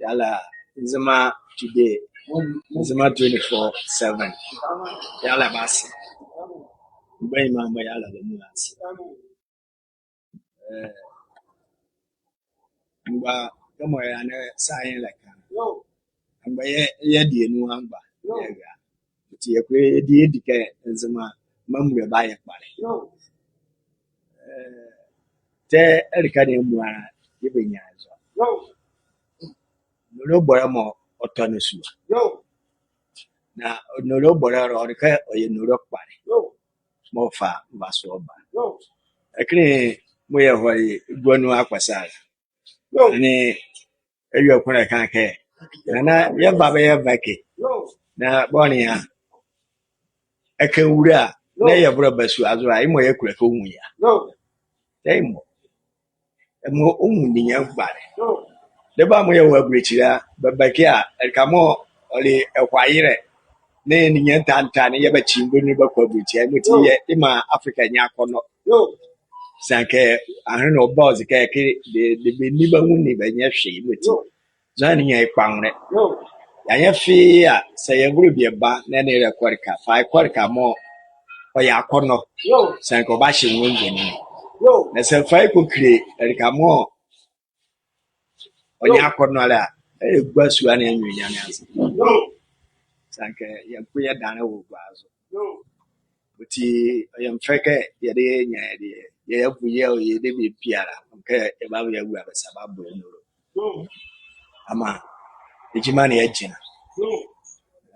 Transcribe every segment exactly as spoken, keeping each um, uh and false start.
Yɛla Nzema Today, Nzema twenty-four seven. Yɛla bɛ ase. Mgbanyima mɔ yɛla bɛ muala ase. Eh, mgba kɛmɔ yɛnlɛ saa yɛ ɛleka. Mgba yɛ, yɛdie nu a mgba yɛra. Ɔti yɛkpondɛ yɛdie, yɛdi kɛ Nzema mmamuala bayɛ kpalɛ. Eh, tɛ ɛleka ne amuala yɛbanyia zɔ. Nolo bɔlɛ mɔ ɔtɔne sua. Na nolo bɔlɛ ɔle kɛ ɔyɛ nolo kpalɛ mɔɔ ɔfa nvasoɔ ba. Ɛkɛ ne mɔɔ yɛhɔle gua nu akpasa la. Ɛnee awie ko la ɛka kɛ, na, na yɛva bɛ yɛva ɛkɛ. Na bɔle a, ɛkɛ wula a, na yɛvolɛ ba sua zo a, yemɔ yɛkola kɛ ɔnwu ye a. Tɛ yemɔ. Yemɔ ɔnwu ninyɛne kpalɛ. Debie mɔɔ yɛwɔ abulokyiri la, bɛba ɛkɛ a, ɛleka mɔɔ ɔle ɛhɔayelɛ nee ninyɛne tantane yɛɛ bɛkye bɛ nu bɛkɔ abulokyiri la, yemɔti yɛ, yɛmaa Afrika nye akɔnɔ. Siane kɛ ahenle ɔba ɔze kɛ ɛkɛ de, de bɛ ni bɛnwu ne bɛnyɛ hwee, yemɔti zɔhane nyia ye kpanwolɛ. Yɛanyɛ fee a, saa yɛvolɛ bie ba na ɛnee ɛlɛkɔ ɛleka, fa ye kɔ ɛleka mɔɔ ɔyɛ akɔnɔ. Siane kɛ ɔbahye nwolɛ nzɔne. Na saa ɛfa ye kɔkile ɛleka mɔɔ ɔnyɛ akɔnɔ la a, ɛlɛgua sua ne anyunlu ne ase. Siane kɛ yɛnko yɛdanle wɔ gua zo. Ɔti ɔyɛ me fɛ kɛ yɛdayɛ nyia yɛdayɛ, yɛyɛvu yɛ ɔyɛ debie biala, kɛ yɛbava yɛawu a bɛ sa bɛabɔ yɛ nolo. Amaa gyima ne agyinla.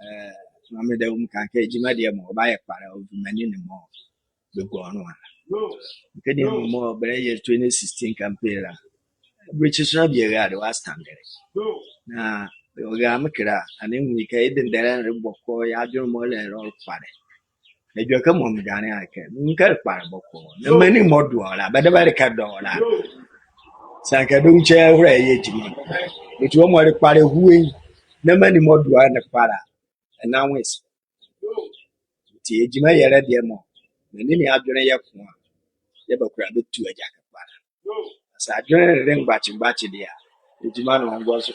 Eh, Maame Dawum ka kɛ gyima deɛ mɔ ɔbayɛ kpalɛ ɔvu menli ne mɔɔ bɛgua ɔ noa la. Kɛ deɛ mɔ bɛlɛyɛ twenty sixteen campaign la, abulokyiri sonla biala de wɔ a stand-le. Na ɔra mekɛ la, ɛnee menwu ye kɛ ye dendɛlɛ ne le bɔkɔɔ, ye adwenle mɔɔ ɛlɛyɛ la ɔle kpalɛ. Na edwɛkɛ mɔɔ medane a le kɛ, menwu kɛ ɛle kpalɛ bɔkɔɔ. Na menli mɔɔ doa ɔ la, bɛdabɛ ɛle kɛ dɔ ɔ la. Siane kɛ dɔɔnwo kyɛɛ ɛhɔlɛ ɛyɛ gyima. Ɔti wɔ mɔɔ ɛle kpalɛ ɛhue ye, na menli mɔɔ doa ɔ ne kpalɛ a, ɛnla nwo ye sa. Ɔti gyima yɛlɛ deɛ mɔ, menli ne adwenle yɛ ko a, yɛɛ bɛkola bɛtua gyakɛ kpalɛ. Saa adwenle ne le mgbakye mgbakye deɛ a, gyima ne ɔngɔ zo.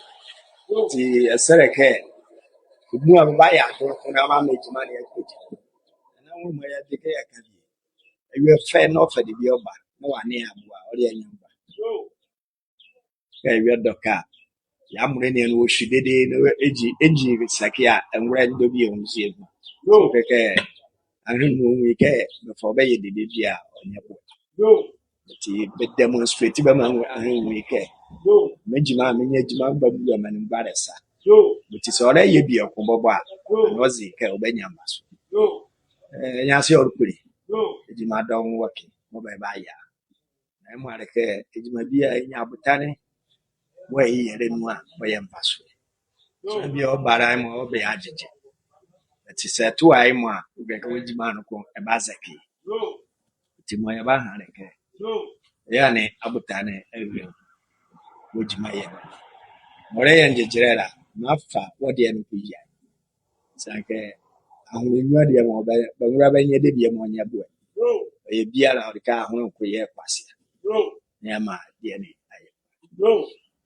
Ɔti ɛsɛlɛ kɛ ɔ mɔɔ a bɛbayɛ adwenle ko na bɛamaa gyima ne akɔ gyima. Ɛnee mɔɔ yɛde kɛ yɛka bie, awie fɛ na ɔfa debie ɔba na wɔanea abo a, ɔle a ɛnyɛ mgba. Kɛ awie dɔ kɛ a, yɛ amrɔ ne anu ɔhwe dedee na ɛgyi, ɛgyi sɛke a, ɛnwolɛ ɛndɔ bie ɔnzie gu. Kɛkɛ ahenle ne ɔnwu ye kɛ bɛfa ɔ bɛyɛ debie bie a, ɔnyɛ boɛ. Ɔti bɛ demonstrate bɛmaa ahenle ne ɔnwu ye kɛ me gyima a menyia gyima mgba muala menli mgbalɛ sa. Ɔti saa ɔlɛyɛ bie ko bɔbɔ a, ɛnee ɔze kɛ ɔbanyia mmaso. Eh, ɛnyaa se ɔle kpole. Gyima dɔɔnwo wɔ ɛkɛ mɔɔ bɛbayɛ a. Na yemɔ a le kɛ gyima biala yɛnyia abotanle mɔɔ yɛyɛ la nu a, ɔyɛ mmaso. Saa bie ɔba la yemɔ ɔbɛyɛ agyegye. Ɔti saa ɛto a yemɔ a, ɔkɛ kɛ wɔ gyima ne ko ɛbazɛkye. Ɔti mɔɔ yɛbaha le kɛ, ɛyɛ ne abotanle awie wɔ gyima yɛ ne. Mɔɔ ɛlɛyɛ ngyegyelɛ la, maa fa wɔ deɛ ne ko yia. Siane kɛ ahonle nwiɔ deɛ mɔ, bɛ, bɛngola bɛnyɛ debie mɔɔ nyɛ boɛ. Ɔyɛ biala ɔle kɛ ahonle ko yɛɛ kwasea. Na yɛamaa deɛ ne ayɛ.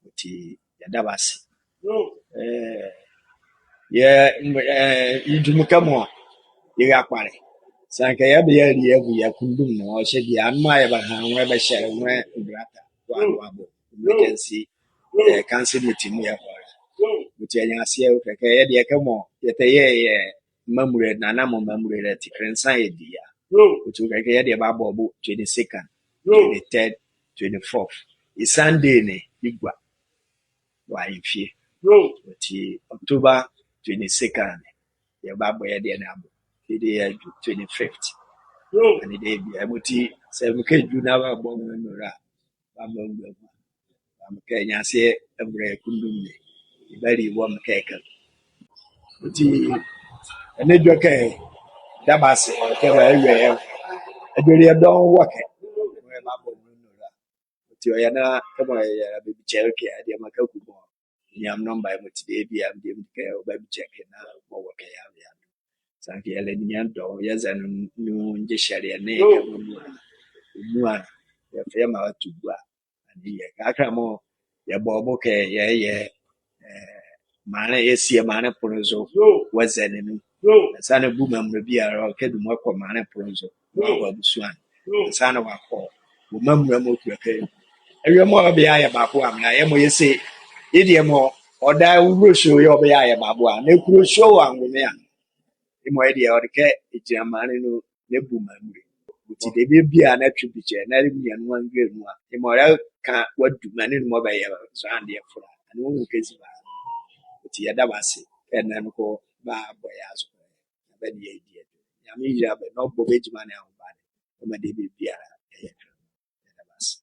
Ɔti yɛda bɛ ase. Eh, yɛ, eh, ye dwuma kɛ mɔɔ yɛra kpalɛ. Siane kɛ yɛbie yɛali yɛvu yɛ kundum ne, ɔhyɛ bie a, anoma yɛbaha nwolɛ bɛhyɛle nwolɛ ngrata wɔ Adoabo, emergency, eh, council meeting mɔɔ yɛhɔle. Ɔti ɛnyaa se ɔkɛ kɛ yɛdeɛ kɛmɔ yɛtɛ yɛɛ yɛ mmamuala, nana mɔ mmamuala la ti kɛ nsa yɛdi a. Ɔti ɔkɛ kɛ yɛdeɛ bɛbɔ bo twenty-second, twenty-third, twenty-fourth. Ye Sunday ne, yɛgua wɔ ayefie. Ɔti October twenty-second ne, yɛbabɔ yɛdeɛ ne abo. Yɛdeɛ yɛadwu twenty-fifth. Ɛnee debie a, yemɔti saa mekɛ dwu na bɛbɔ nwolɛ nolo a, bɛbɔ nwolɛ nolo a. Bɛmaa mekɛ nyaseɛ ɛmbrɛ yɛ kundum ne. Yɛbali wɔ mekɛ ɛkɛ. Ɔti ɛnee edwɛkɛ, yɛda bɛ ase kɛ bɛawie yɛ. Adwelie dɔɔnwo wɔ ɛkɛ. Bɛbabɔ nwolɛ nolo a. Ɔti ɔyɛ na kɛmɔ yɛra bɛbikyɛ ɛkɛ a, ɛdeɛ meka kuku mɔ, nyia me nɔmba, yemɔti debie a, medie medi kɛ ɔbabikyɛ ɛkɛ na mɔɔ wɔ ɛkɛ yɛawie a. Siane kɛ yɛlɛ ninyɛne dɔɔnwo, yɛza nu, nu ngyehyɛleɛ ne kɛ mɔɔ mua, mua, yɛfa yɛmaa bɛto gua a, ɛnee yɛ. Kɛkala mɔɔ yɛbɔ bo kɛ yɛyɛ, Maanle, yɛsie maanle pon zo wɔ ɛzɛne ne mu. Ɛsiane bu mamule biala ɔkɛ duma kɔ maanle pon zo wɔ abusua ne. Ɛsiane wɔakɔ wɔ mamule mɔ kula kɛ awie mɔɔ ɔbɛyɛ yɛ maboa me la, yɛmɔ yɛse, yɛ deɛ mɔ ɔda Owulo Suo yɛ ɔbɛyɛ yɛ maboa, na Owulo Suo wɔ Angomea. Yemɔ yɛ deɛ ɔde kɛ ɛgyinla maanle nu na ɛbu mamule. Ɔti debie biala na ɛtwe picture na ɛle mia nu anwea nu a, yemɔ ɔlɛka wɔadu maanle nu mɔɔ bɛyɛ sɔane deɛ ɛfola. Ɛnee wɔnwu kɛ zi baa. Ɔti yɛda bɛ ase kɛ ɛnɛ noko bɛabɔ yɛ azo. Na bɛ nee yɛadi adwelie. Nyamenle yila bɛ na ɔbɔ bɛ gyima ne anwobale. Ɔmaa debie biala ɛyɛ dɛnlɛ. Yɛda bɛ ase.